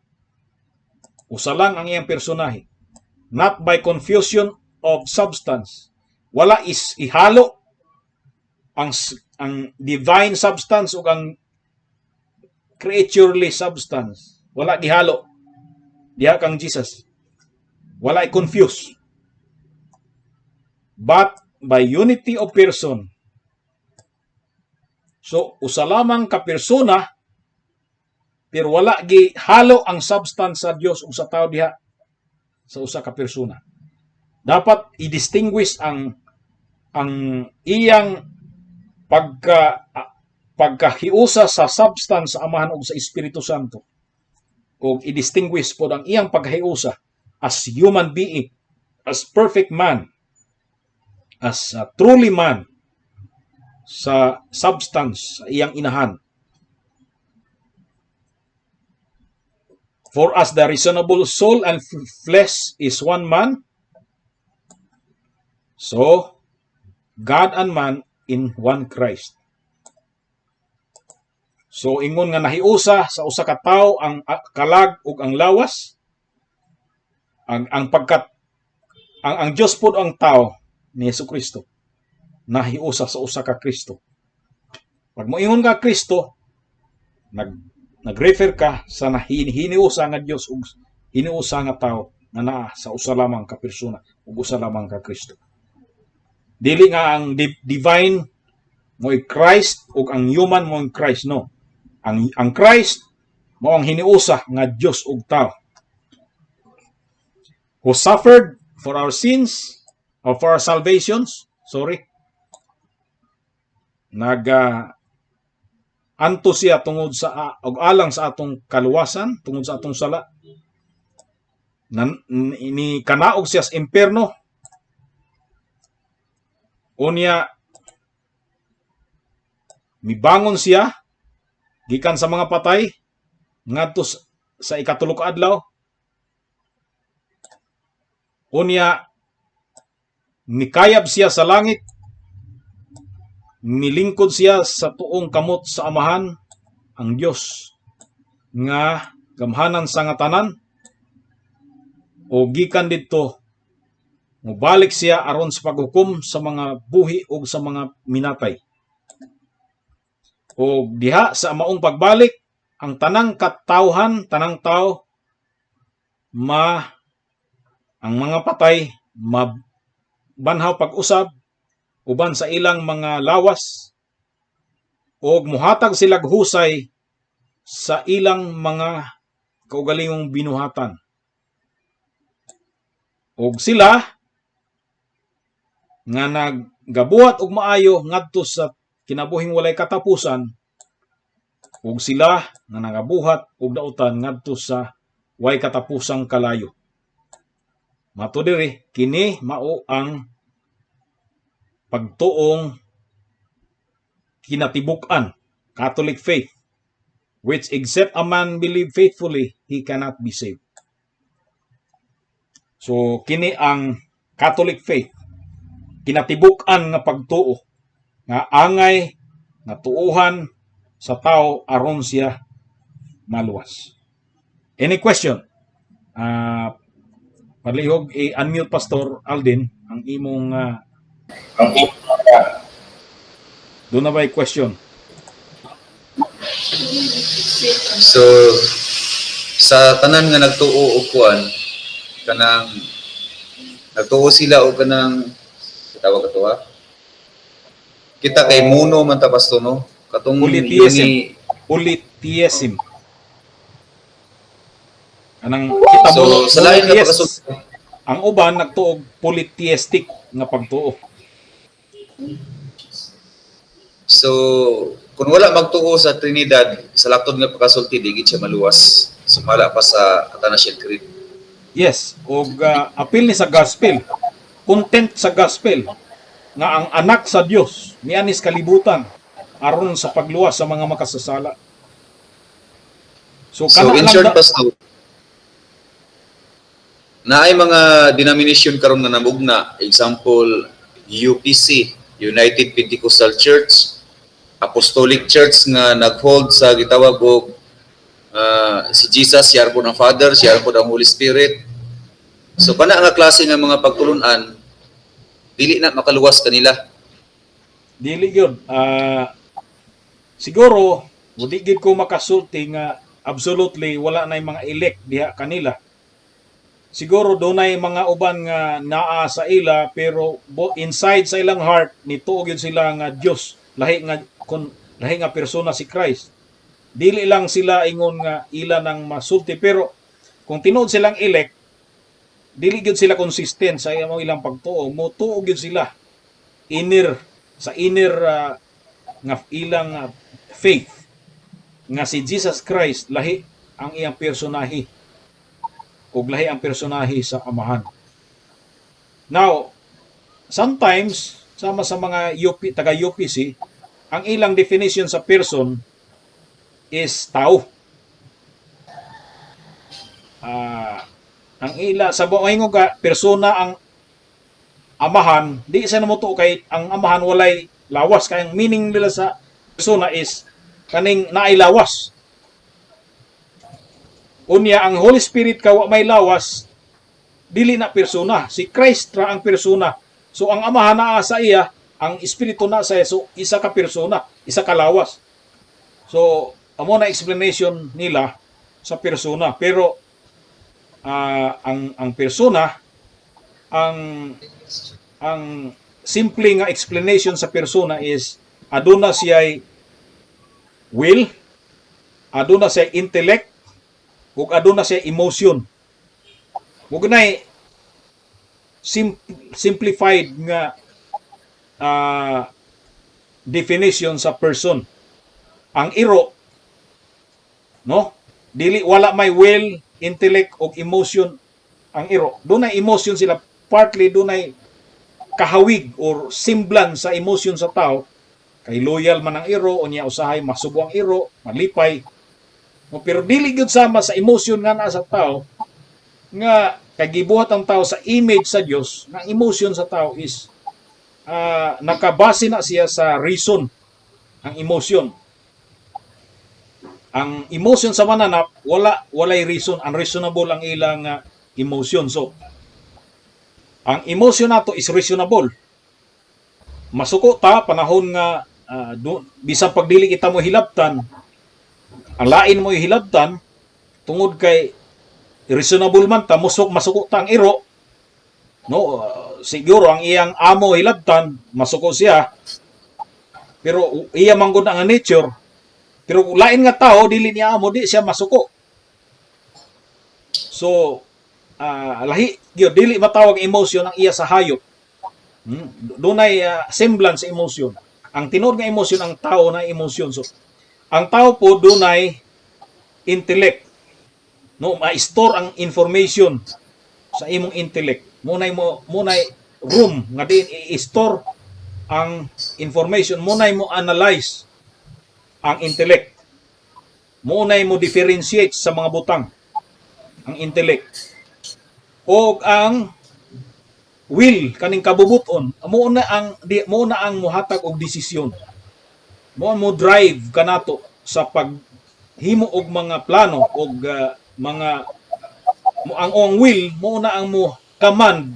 Usa lang ang iyang personahe. Not by confusion of substance. Wala is ihalo ang divine substance ug ang creaturely substance. Wala gihalo diha kang Jesus. Wala i-confuse. But by unity of person. So, usa lamang ka persona, pero wala gihalo ang substance sa Dios ug sa tao diha sa usa ka persona. Dapat i-distinguish ang iyang pagkahiusa sa substance sa Amahan ug sa Espiritu Santo. Ug i-distinguish pod ang iyang pagkahiusa as human being, as perfect man, as a truly man sa substance sa iyang inahan. For as the reasonable soul and flesh is one man, so God and man in one Christ. So ingon nga nahiusa sa usa ka tawo ang kalag ug ang lawas, ang pagkat ang Dios pod ang tao ni Jesu Kristo nahiusa sa usa ka Kristo. Pag moingon ka Kristo, nag-refer ka sa hiniusa nga Dios ug hiniusa nga tao nga naa sa usa lamang ka persona ug usa lamang ka Kristo. Dili nga ang divine mo'y Christ ug ang human mo'y Christ, no. Ang Christ mao ang hiniusa nga Dios ug tao. Who suffered for our sins or for our salvations, sorry. Nag anto siya tungod sa og alang sa atong kaluwasan, tungod sa atong sala. Ni kanaog siya sa impierno. Unya mibangon siya gikan sa mga patay ngadto sa ikatulo ka adlaw. Unya mikayab siya sa langit, milingkod siya sa tuong kamot sa Amahan, ang Dios nga gamhanan sa nga tanan, o gikan didto. Mubalik siya aron sa paghukom sa mga buhi ug sa mga minatay. O diha sa maong pagbalik, ang tanang katawhan, tanang tao, ma ang mga patay mabanhaw pag-usab uban sa ilang mga lawas og muhatag silag husay sa ilang mga kaugalingong binuhatan. Og sila nga naggabuhat og maayo ngadto sa kinabuhing walay katapusan ug sila nga nagabuhat og dautan ngadto sa way katapusang kalayo. Mato diri, kini mao ang pagtuong kinatibuk-an, Catholic faith, which except a man believe faithfully, he cannot be saved. So kini ang Catholic faith, kinatibuk-an nga pagtuo nga angay nga tuuhan sa tao aron siya maluwas. Any question? Palihog i-unmute, Pastor Aldin, ang imong duna ba question? So sa tanan nga nagtuo og kuan, kanang nagtuo sila og kanang tawag ato ha. Kita kay mono man ta, Pastor, no? Katong Polytheism. Polytheism. Anang kita So sa lain nga monotheist. pagkasulti. Ang uban nagtuog polytheistic nga pagtuo. So kung wala magtuo sa Trinidad, sa laktod nga pagkasulti, di gid siya maluwas. Sumala pa sa Athanasian Creed. Yes, og apil ni sa gospel. Content sa gospel nga ang anak sa Dios mianis kalibutan aron sa pagluwas sa mga makasasala. So So kana in lang short, Pastor, naay mga denomination karon nga namugna, example UPC, United Pentecostal Church, Apostolic Church, nga naghold sa gitawag og si Jesus siya po ang Father, siya po ang Holy Spirit. So kana nga klase nga mga pagtulunan, dili na makaluwas kanila? Dili gyud. Siguro di gyud ko makasulti nga absolutely wala na mga elect diha kanila. Siguro dunay mga uban nga naa sa ila, pero inside sa ilang heart nituo gyud sila nga Dios, lahi nga kon lahi nga persona si Christ. Dili lang sila ingon nga ila nang masulti, pero kung tinuod silang elect, dili gyud sila consistent sa ilang pagtuo. Motuo gyud sila inner sa inner nga ilang faith nga si Jesus Christ lahi ang iyang personahe ug lahi ang personahe sa Amahan. Now, sometimes sama sa mga UP, taga UPC, ang ilang definition sa person is tao. Ang ila sa buong ka persona ang Amahan, di sa namutuo kay ang Amahan walay lawas, kay ang meaning nila sa persona is kaning naay lawas. Unya ang Holy Spirit ka wa may lawas, dili na persona. Si Christ ra ang persona. So ang Amahan naa sa iya, ang Espiritu na sa iya, so isa ka persona, isa ka lawas. So amo na explanation nila sa persona. Pero ang persona, ang simple nga explanation sa persona is aduna siya'y will, aduna siya intellect, ug aduna siya emotion. Ug nay simplified nga definition sa person. Ang iro, no? Dili, wala may will, intellect ug emotion ang iro. Dunay emotion sila partly, dunay kahawig or semblance sa emotion sa tao kay loyal man ang iro, unya usahay masubo ang iro, malipay. No, pero dili gyud sama sa emotion nga naa sa tao nga kay gibuhat ang tao sa image sa Dios, nga emotion sa tao is nakabase na siya sa reason ang emotion. Ang emotion sa mananap, wala, walay reason, unreasonable ang ilang emotion. So Ang emotion nato is reasonable. Masuko ta panahon nga bisan pag dili kita mo hilabtan, ang lain mo hilabtan, tungod kay reasonable man ta, musok masuko ta ang iro, no? Siguro ang iyang amo hilabtan, masuko siya, pero iya man gud ang nature. Pero kung lain nga tao, dili niya amo, di siya masuko. So lahi gyud, dili matawag emotion ang iya sa hayop. Dunay semblance sa emotion. Ang tinuod nga emotion, ang tao na emotion. So ang tao po dunay intellect, no? Ma-store ang information sa imong intellect. Munay mo munay room nga diin i-store ang information, munay mo analyze ang intellect, munay mo differentiate sa mga butang ang intellect. Og ang will, kaning kabubuton, mo na ang muhatag og desisyon, mo mo drive kanato sa paghimo og mga plano og mga mo ang will mo na ang mo command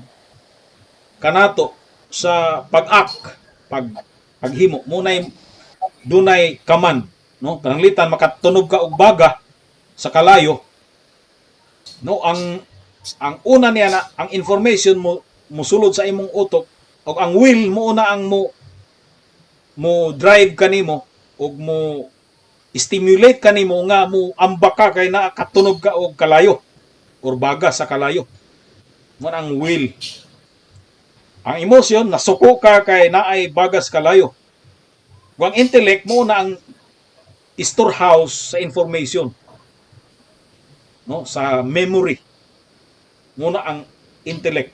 kanato sa pag-act, paghimo mo nay dunay command, no? Pananglitan makatunog ka og baga sa kalayo, no? Ang una niya na ang information mo musulod sa imong utok og ang will mo na ang mo mo drive kanimo og mo stimulate kanimo nga mo ambak ka kay nakatunog ka og kalayo or baga sa kalayo. Mo na ang will. Ang emotion, nasuko ka kay naay bagas kalayo. Ug ang intellect mo na ang storehouse sa information, no? Sa memory mo na ang intellect.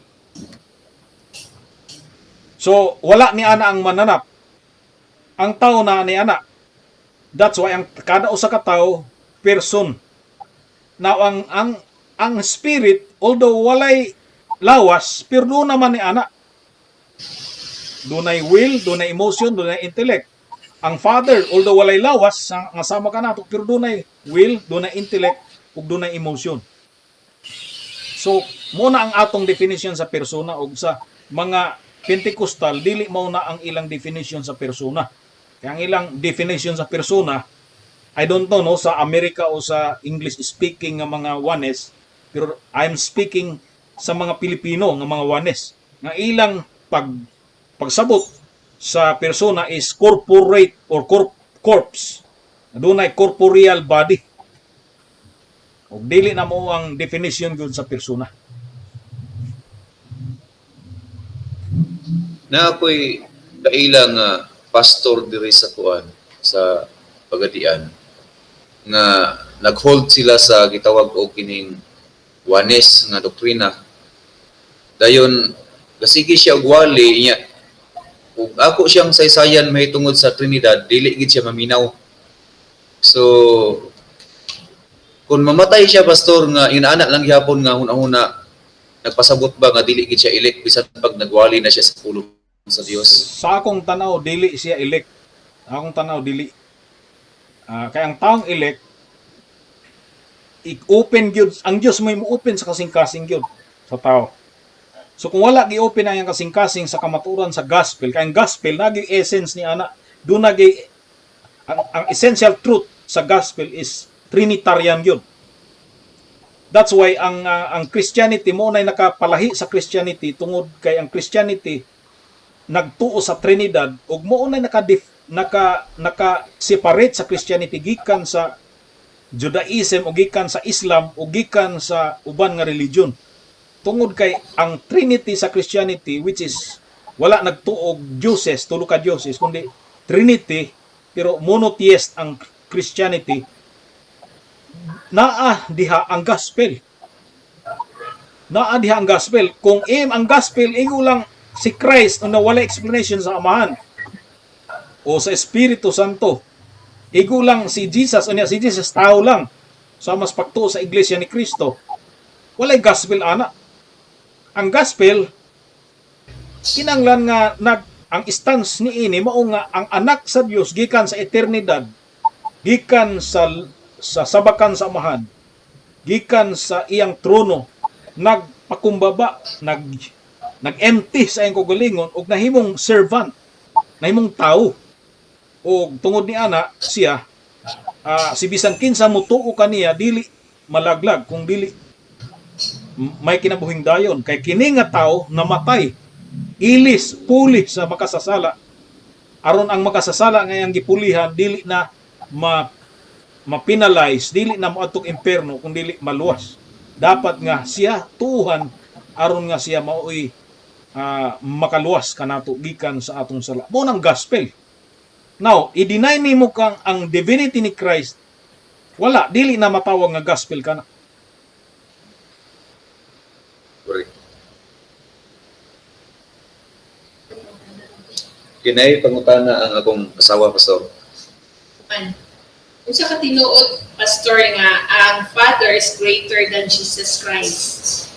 So wala ni ana ang mananap. Ang tao na ni ana. That's why ang kada usa ka tawo, person. Now ang spirit, although walay lawas, pero doon naman ni ana, dunay will, dunay emotion, dunay intellect. Ang Father, although walay lawas nga sama kanato, pero dunay will, dunay intellect ug dunay emotion. So mo na ang atong definition sa persona, ug sa mga Pentecostal, dili mao na ang ilang definition sa persona. Kaya ang ilang definition sa persona, I don't know, no, sa Amerika o sa English speaking nga mga Oneness, pero I'm speaking sa mga Pilipino nga mga Oneness nga ilang pagsabot sa persona is corporate or corpse. Dunay corporeal body. Ug dili na mo ang definition gyud sa persona. Na ako'y kaila nga pastor diri sa kuan, sa Pagadian, nga nag-hold sila sa gitawag og kining Oneness nga doktrina. Dayon gasige siya og wali niya ug ako siyang saysayan mahitungod sa Trinidad, dili gid siya maminaw. So kung mamatay siya, pastor, nga inaana lang gihapon nga hunahuna, nagpasabot ba nga dili gid siya elect bisan pag nagwali na siya sa pulong sa Dios? Sa akong tanaw, dili siya elect. Akong tanaw, dili. Kay ang taong elect, i-open gyud ang Dios, may mo-open sa kasing-kasing gyud sa tao. So kung wala gi-open ang iyang kasing-kasing sa kamatuoran sa gospel, kay ang gospel nagi essence ni ana, do nagi ang essential truth sa gospel is Trinitarian gyud. That's why ang Christianity mo nay nakapalahi sa Christianity, tungod kay ang Christianity nagtuo sa Trinidad ug mo nay naka naka separate sa Christianity gikan sa Judaism o gikan sa Islam o gikan sa uban nga religion. Tungod kay ang Trinity sa Christianity, which is wala nagtuog Diyoses, tulo ka Diyoses, kundi Trinity, pero monotheist ang Christianity, naa diha ang gospel. Naa diha ang gospel. Kung im ang gospel ingo lang si Christ na wala explanation sa Amahan o sa Espiritu Santo. Igo lang si Jesus, unya si Jesus tao lang. Sa mas pagtuo sa Iglesia ni Cristo. Walay gospel ana. Ang gospel kinanglan nga ang stance ni ini mao nga ang anak sa Dios gikan sa eternidad, gikan sa sabakan sa Amahan, gikan sa iyang trono, nagpakumbaba, nag Nag-empty sa iyang kaugalingon ug nahimong servant, nahimong tao. Og tungod ni ana siya, si bisan kinsa motuo kaniya dili malaglag kung dili may kinabuhing dayon, kay kini nga tao namatay ilis puli sa makasasala, aron ang makasasala nga iyang gipulihan dili na ma-penalize, dili na moadtong impierno, kung dili maluwas. Dapat nga siya tuuhan aron nga siya maoy makaluwas kanato gikan sa atong sala. Mao nang gospel. Now, i-deny nimo kang ang divinity ni Christ, wala, dili na matawag nga gospel kana. Correct. Kinay pangutana ang akong asawa, Pastor. Man. Unsa ka tinuod, Pastor, nga ang Father is greater than Jesus Christ?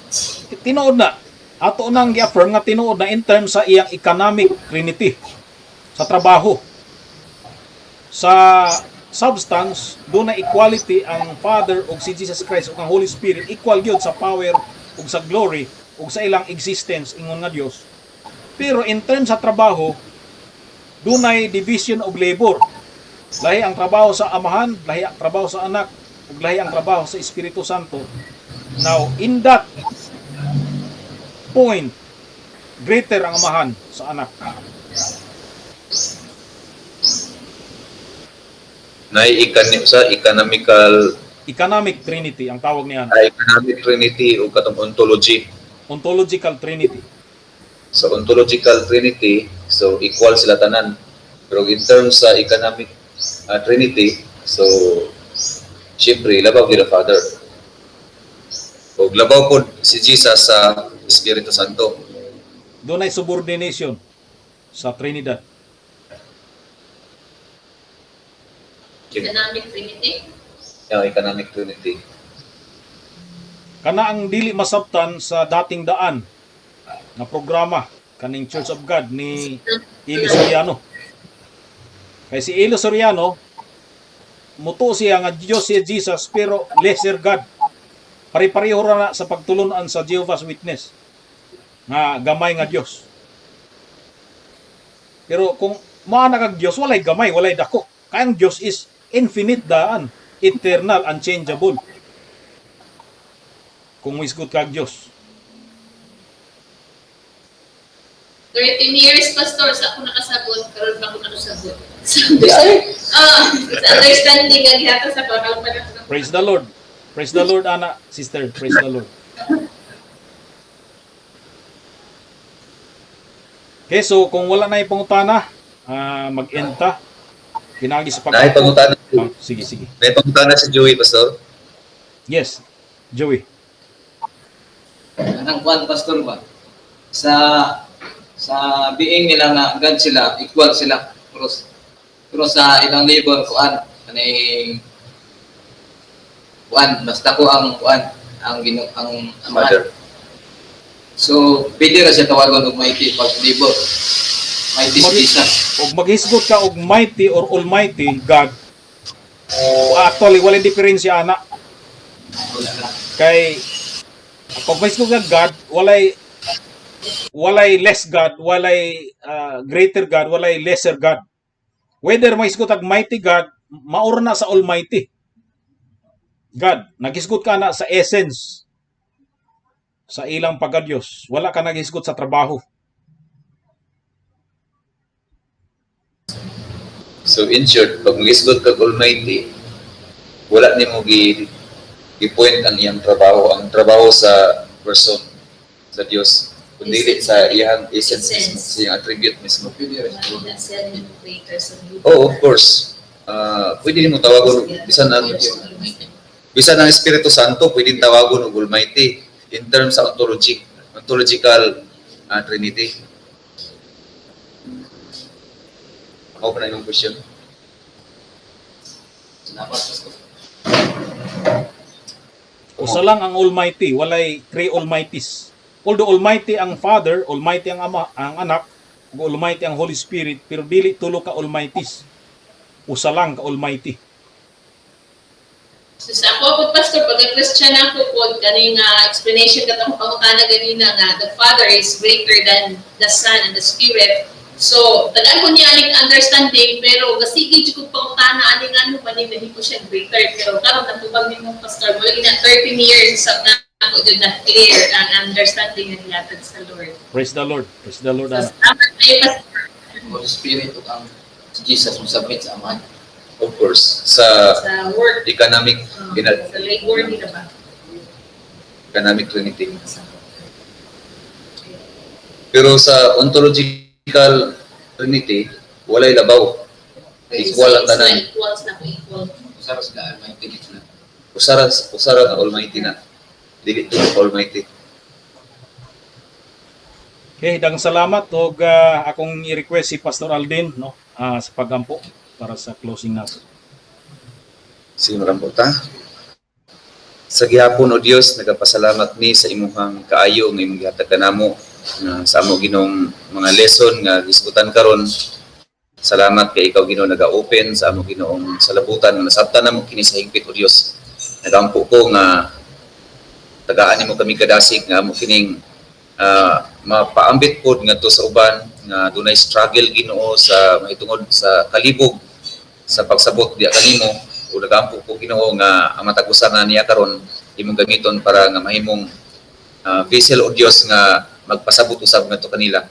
Tinuod na. Ato nang gi-affirm nga tinuod na in terms sa iyang economic trinity sa trabaho. Sa substance, doon na equality ang Father ug si Jesus Christ ug ang Holy Spirit, equal gyud sa power ug sa glory ug sa ilang existence ingon nga Dios. Pero in terms sa trabaho, dunay division of labor. Lahi ang trabaho sa Amahan, lahi ang trabaho sa Anak, ug lahi ang trabaho sa Espiritu Santo. Now, in that point, greater ang Amahan sa Anak. Nay ikan sa economical Economic Trinity ang tawag niya. Economic Trinity o katong ontology. Ontological Trinity. Sa ontological Trinity, so equal sila tanan. Pero in terms sa economic Trinity, so syempre labaw gyud ang Father. Og labaw pod si Jesus sa Espiritu Santo. Doon ay subordination sa Trinidad. Economic Trinity? Yeah, economic Trinity. Kana ang dili masabtan sa dating daan na programa kaning Church of God ni Ely Soriano. Kay si Ely Soriano, mutuo siya nga Diyos si Jesus pero lesser God. Pare-pareho ra na sa pagtulunan sa Jehovah's Witness nga gamay nga Dios. Pero kung maana kag Dios, walay gamay, walay dako. Kay ang Dios is infinite daan, eternal, unchangeable. Kung moisgot kag Dios. 13 years, Pastor, sa ako nakasabot, karon pa ako nakasabot. Sa understanding nga gihatag sa karon pa na. Praise the Lord. Praise the Lord, ana, sister. Praise the Lord. Okay, so kung wala na ipangutana, mag-end ta. Pinagi sa pag. Naay pangutana. Ah, sige, sige. Naay pangutana si Joey, Pastor. Yes, Joey. Anang kwan, Pastor, ba? Sa being nila nga God sila, equal sila. Pero sa ilang labor kuan kaning kuan basta ko ang kuan ang Ginoo, ang Amahan. Father. So pwede ra siya tawagon og mighty pag labor. Mighty si Jesus. Og maghisgot ka og mighty or almighty God, actually, walay diferensya ana. Wala na. Kay pag maghisgot ka God, walay less God, walay greater God, walay lesser God. Whether maghisgot kag mighty God, maura na sa almighty God. Naghisgot ka na sa essence sa ilang pagka-Diyos. Wala ka naghisgot sa trabaho. So in short, pag magisgot kag Almighty, wala nimo gi gi-point ang iyang trabaho, ang trabaho sa person sa Dios, kundi sa iyang essence mismo, sa iyang attribute mismo. Pwede ra siya. Wala siya greater sa Oh, of course. Pwede nimo tawagon bisan ang Espiritu Santo, pwede tawagon og Almighty in terms sa ontology, ontological Trinity. Mao pa na imong question. Salamat, Pastor. Usa lang ang Almighty, walay three Almighties. Although Almighty ang Father, Almighty ang Ama, ang Anak, ug Almighty ang Holy Spirit, pero dili tulo ka Almighties. Usa lang ka Almighty. So sa ako po, Pastor, pagka Christian ako po, kani nga explanation katong pangutana ganina nga the Father is greater than the Son and the Spirit. So, tagaan ko niya aning understanding, pero gasige jud kog pangutana ani ngano man ni nahimo siya greater, pero karon natubag nimo, Pastor, mo lagi na 13 years sa na ako jud na clear ang understanding nga gihatag sa Lord. Praise the Lord. Praise the Lord. So, Ana. salamat kayo, Pastor. Holy Spirit ug ang si Jesus mo submit sa Amahan. Of course, sa Sa work economic sa labor nila ba? Economic Trinity. Pero sa ontological Trinity, walay labaw. Equal ang tanan. Equals na po, equal. Usara sila, Almighty gid sila. Usara usara nga Almighty na. Dili to Almighty. Okay, daghang salamat og akong i-request si Pastor Aldin, no, sa pagampo para sa closing nato. Sige, marampo ta. Sa gihapon, o Dios, nagapasalamat ni sa imuhang kaayo nga imong gihatag kanamo nga sa amo Ginoong mga lesson nga gisgutan karon. Salamat kay ikaw, Ginoo, naga-open sa amo Ginoong salabutan nga nasabtan namo kini sa higpit, o Dios. Nagampo ko nga tagaan nimo kami kadasig nga amo kining mapaambit pod ngadto sa uban nga dunay struggle, Ginoo, sa mahitungod sa kalibog sa pagsabot diya kanimo. O nagampo ko, Ginoo, nga ang matag usa nga niya karon imong gamiton para nga mahimong vessel, o Dios, nga magpasabot usab ngadto kanila.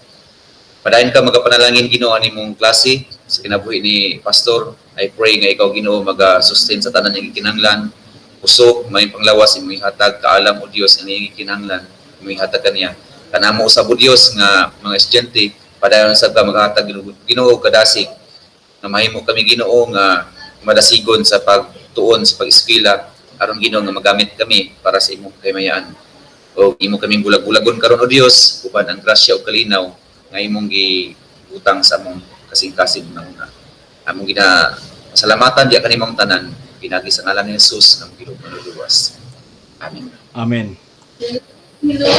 Padayon ka magapanalangin, Ginoo, ani mong klase sa kinabuhi ni Pastor. I pray nga ikaw, Ginoo, maga-sustain sa tanan niyang gikinahanglan, kusog may panglawas imong ihatag, kaalam, o Dios, ang iyang gikinahanglan imong ihatag kaniya. Kanamo usab, o Dios, nga mga estudyante, padayon sad ka maghatag, Ginoo, kadasig nga mahimo kami, Ginoo, nga madasigon sa pagtuon sa pag-eskwela aron, Ginoo, nga magamit kami para sa imong kahimayaan. O imo kaming bulag-bulagon karon, o Dios, uban ang grasya ug kalinaw nga imong gibutang sa among kasing-kasing na una. Among gina pasalamatan diya kanimong tanan pinagi sa ngalan ni Jesus nga among Ginoo Manluluwas. Amen. Amen. Hello.